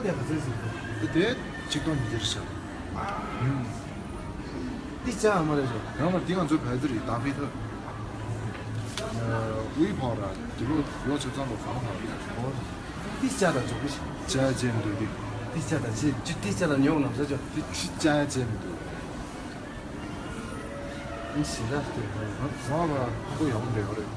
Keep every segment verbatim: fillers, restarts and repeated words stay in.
དེ་ག་ཚོད་ཟེར་གི། དེ་དེ་ཆིག་སྟོང་ཉིས་བརྒྱ་རེད་ཤག་འདི་ཅག་ཨ་མ་རེད་ཤག་རང་མ་འདི་ང་ཚོའི་བལ་ཙི་རེད། ད་ཕི་ཐ་དབུས་ཕོག་ར་དེ་ལོ་ཡོག་ཆ་ཚང་ལོ་གང་ཕོག་ར། འདི་ཅག་དང་འཇོག་གི་ཤག་ཅག་ཅན་འདུག་འདི། འདི་ཅག་དང་ཅི་ཅི་འདི་ཅག་དང་ཉོག་ནམ་ས་ཅོ། འདི་ཅི་ཅག་ཅན་འདུག་ཨ་ཞེ་དྲག་སྟེར་ཁ་ཡོད། ང་ལ་ཁོ་ཡོང་འདྲ་ཡོད་རེད།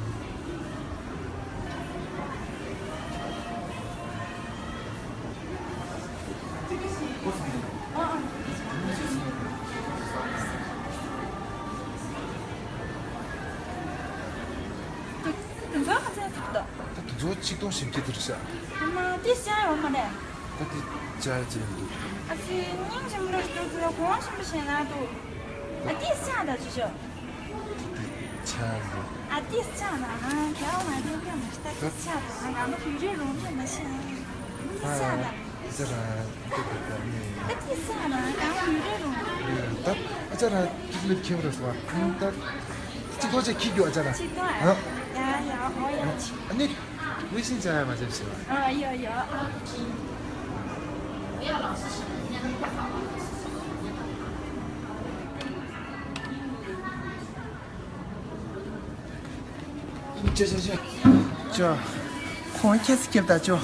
དེ་ཚོ་ག་ཚད་ཚུགས་འདུག་ད་དེ་ཚོ་ཆིག་སྟོང་བཞི་བརྒྱ་དེ་རེད་ཤག་ཨ་མ་དེ་ཤ་ཡོད་མ་རེད། ད་དེ་ཅག་ཅན་འདུག་ཨ་ཙི་སྙིང་རྗེ་མོ་རེད་འདུག་ཁོ་གོང་ཞིམ་པོ་བྱས་ན་འདུག་ཨ་ཏི་ས་ད་ཅི་ཤོ། ཏི་ཆ་ལ། ཨ་ཏི་ས་ན་ཨ་ག་བ་མ་ཏི་ཀ་མ་ཏི་ས་ད་ཨ་ག་མ་བི་རི་རུང་ཏི་མ་ཤ། ཏི་ས་ད། ཨ་ཅག་ར་ཏི་ཀ་ཀ་ནི། ཨ་ཏི་ས་ན་ག་མ་བི་རི་རུང་། ད་ཨ་ཅག་ར་ཏི་ལི་ཁེ་བ་ར་སོ་ཨ་ད་ཅི་ཐོ་ཅག་ཁི་གྱོ་ཨ་ཅག་ར། ཅི་ཐོ་ཨ། ཡ་ཡ་ཨོ་ཡ་ཅི། ཨ་ནི། 微信加一下嘛，这行了。啊，有有啊。这这这，这，空气是给不到就，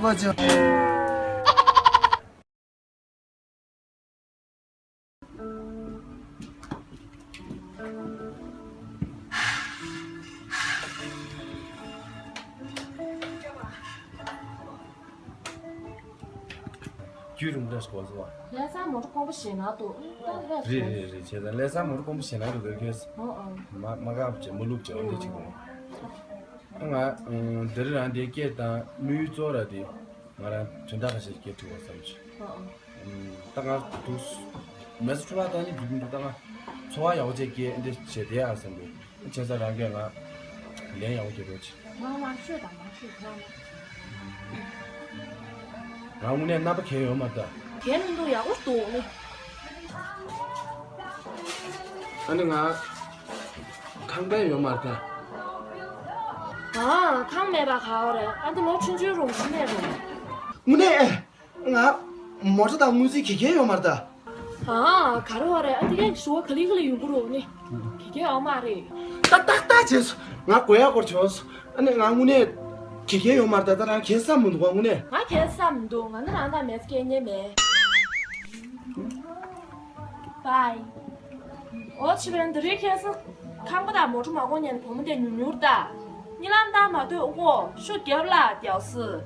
我就。 རྒྱུད་རིང་པོ་འདྲ་ཞིག་གོ་སོང་བ། ལྷ་ས་མོ་ཊ་དཀོན་པོ་ཞེ་ནག་འདུག་རེད་རེད་རེད། བྱས་ཙང་ལྷ་ས་མོ་ཊ་དཀོན་པོ་ཞེ་ནག་འདུག་ཟེར་ཁྱོད། ཨོ་ཨོ། མ་མ་དགའ་བྱས་མ་ལུག་བྱས་འོ་འདི་ཅིག་གོ། ང་འདི་རིང་རང་འདི་སྐད་དང་དམིགས་ཡུལ་གཙོ་བོ་ར་དེ་ང་རང་དོན་དག་ཁ་ཤས་སྐད་འཕྲི་བ་བསམ་བྱུང་། ཨོ་ཨོ། ད་ང་དུ་མེ་སོ་ཆུ་བ་བཏང་ནི་འགྲིག་གི་འདུག་ད་ང་འཚོ་བ་ཡག་པོ་བྱས་སྐད་འདི་བྱས་བསྡད་ཨ་བསམ་གི། བྱས་ཙང་རང་གིས་ང་ལན་ཡག་པོ་རྒྱབ་རོགས་བྱེད། ང་མ་ཤོད་དང་མ་ཤོད་ཁོ་རང་ལ། ང་དངོས་གནས་རྣམ་པ་གས་ཡོད་མ་རེད་ད། གས་མི་འདུག་ཡག་པོ་འདུག་ནི། ཨ་ནི་ང་ཁང་པའི་ཡོད་མ་རེད་ད། ཨ་ཁང་མེད་པ་ག་བ་རེད། ཨ་འདི་ལོ་ཆུང་ཆུང་རུང་ཞིག་ནས་རུང་། དངོས་གནས། ང་མོ་ཊ་དང་དངུལ་རྩིས་ག་གས་ཡོད་མ་རེད་ད། ཨ་ག་རེ་བ་རེད། ཨ་འདི་གས་ཞུ་བ་ག་ལེ་ག་ལེ་ཡོང་གི་རུང་ནི། ག་གས་ཡོད་མ་རེད། ཏག་ཏག་ཏག་བྱས་སོང་། ང་དགོས་ཡག་སྐོར་བྱུང་སོང་། ཨ་ནི་ང་དངོས་གནས་ག་གས་ཡོད་མ་རེད་ད། ད་རང་གས་བསམ་མི་འདུག་ག་དངོས་གནས། ང་གས་བསམ་མི་འདུག་ང་ནི་རང་དང་མེད་སྐད་ཉན་མེད། བའི། ཨོ་ཆི་བན་དེ་རིང་ཁ་སང་ཁང་པ་དང་མོ་ཊ་མ་གོན་ཉན་བུ་མོ་དེ་ཉུང་ཉུང་ད། གཉིད་ལམ་བཏང་མ་ཐུབ་ཨོ་ཤུགས་རྒྱབ་ལ་རྒྱག་སྲིད།